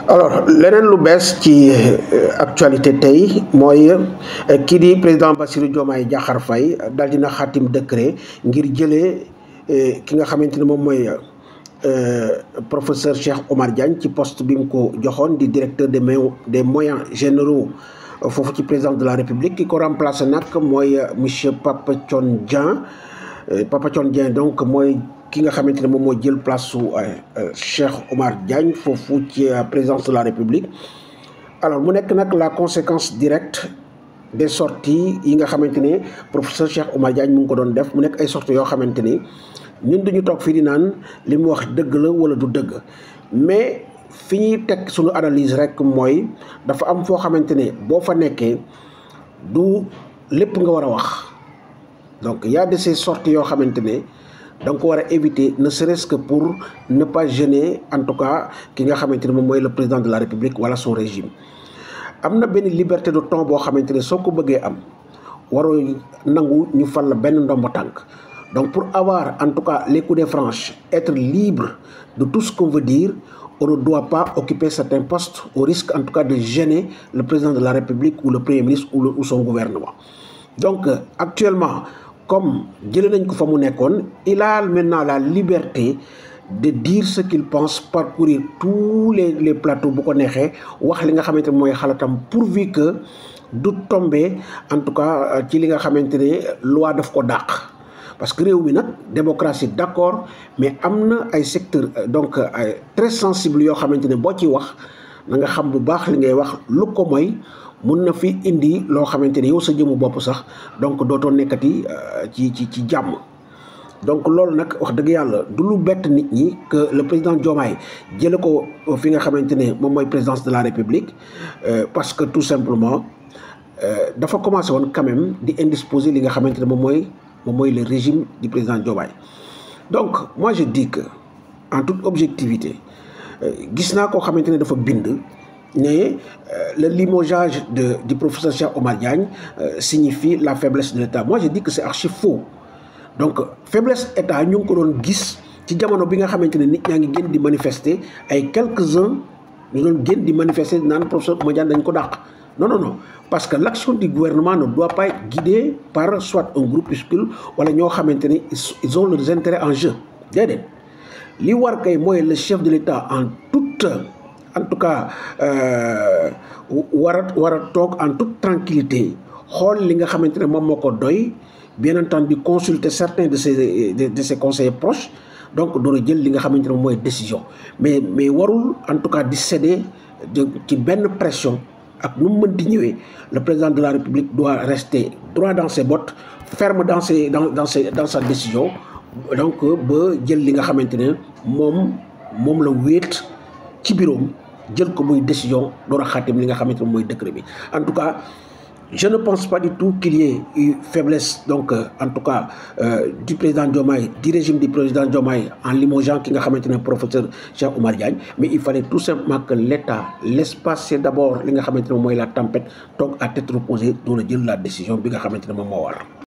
alors leneen lu bees ci actualité tey mooy kii di président Bassirou Diomaye Diakhar Faye daal dina xaatim décret ngir jëlee ki nga xamante ne moom mooy professeur Cheikh Oumar Diagne ci poste bi mu ko joxoon di directeur des moyens généraux foofu ci président de la République ki ko remplacé nag mooy monsieur Papa Thione Dieng Papa Thione Dieng donc mooy ki nga xamante ne moom moo jël place su Cheikh Oumar Diagne foofu ci présidence de la République. alors mu nekk nag la conséquence directe des sorties yi nga xamante ne professeur Cheikh Oumar Diagne mu ngi ko doon def mu nekk ay sorties yoo xamante ni ñun duñu toog fii di naan li mu wax dëgg la wala du dëgg mais fi ñuy teg suñu analyse rek mooy dafa am foo xamante ne boo fa nekkee du lépp nga war a wax donc y a de ces sorties yoo xamante ne da nga ko war a éviter ne serait-ce que pour ne pas gêner en tout cas ki nga xamante ne moom mooy le président de la République wala son régime. am na benn liberté de ton boo xamante ne soo ko bëggee am waroo nangu ñu fal la benn ndombo tànk donc pour avoir en tout cas les coups de franche être libre de tout ce qu'on veut dire, on ne doit pas occuper certains postes au risque en tout cas de gêner le président de la République ou le Premier ministre ou son gouvernement. Donc actuellement comme jëlee nañ ko fa mu nekkoon, il a maintenant la liberté de dire ce qu'il pense, parcourir tous les plateaux bu ko neexee wax li nga xamante ne mooy xalaatam pourvu que du tomber en tout cas ci li nga xamante ne loi daf ko dàq. parce que réew mi nag démocratie d'accord mais am na ay secteurs donc très sensibles yoo xamante ne boo ci wax na nga xam bu baax li ngay wax lu ko mooy mun na fi indi loo xamante ne yow sa jëmu bopp sax donc dootoo nekkati ci jàmm. donc loolu nag wax dëgg yàlla du lu bett nit ñi que le président Diomaye jële ko fi nga xamante ne moom mooy présidence de la République parce que tout simplement dafa commencé woon quand même di indisposer li nga xamante ne moom mooy le régime du président Diomaye. donc moi je dis que en toute objectivité gis naa koo xamante ne dafa bind ne le limogeage du professeur Cheikh Oumar Diagne signifie la faiblesse de l'État. Moi je dis que c'est archi faux. donc faiblesse état ñu ngi ko doon gis ci jamono bi nga xamante ne nit ñaa ngi génn di manifester ay quelques-uns ñu doon génn di manifester naan professeur Oumar Diagne dañ ko dàq. non parce que l'action du gouvernement ne doit pas être guidée par soit un groupuscule wala ñoo xamante ne ils ont leurs intérêts en jeu déedéet li war kay mooy le chef de l'État en tout cas war a toog en toute tranquillité xool li nga xamante ne moom moo ko doy. bien entendu consulter certains de ses conseillers proches donc doon jël li nga xamante ne mooy décision mais warul en tout cas di céder ci benn pression ak nu mu mënti ñëwee. le président de la République doit rester droit dans ses bottes, ferme dans sa décision donc ba jël li nga xamante ne moom la wéet ci biroom jël ko muy décision door a xaatim li nga xamante ne mooy décret bi. en tout cas je ne pense pas du tout qu'il y ait eu faiblesse donc en tout cas du président Diomaye, du régime du président Diomaye en limogeant ki nga xamante ne professeur Cheikh Oumar Diagne, mais il fallait tout simplement que l'État laisse passer d'abord li nga xamante ne mooy la tempête toog à tête reposée doon a jël la décision bi nga xamante ne moom moo war.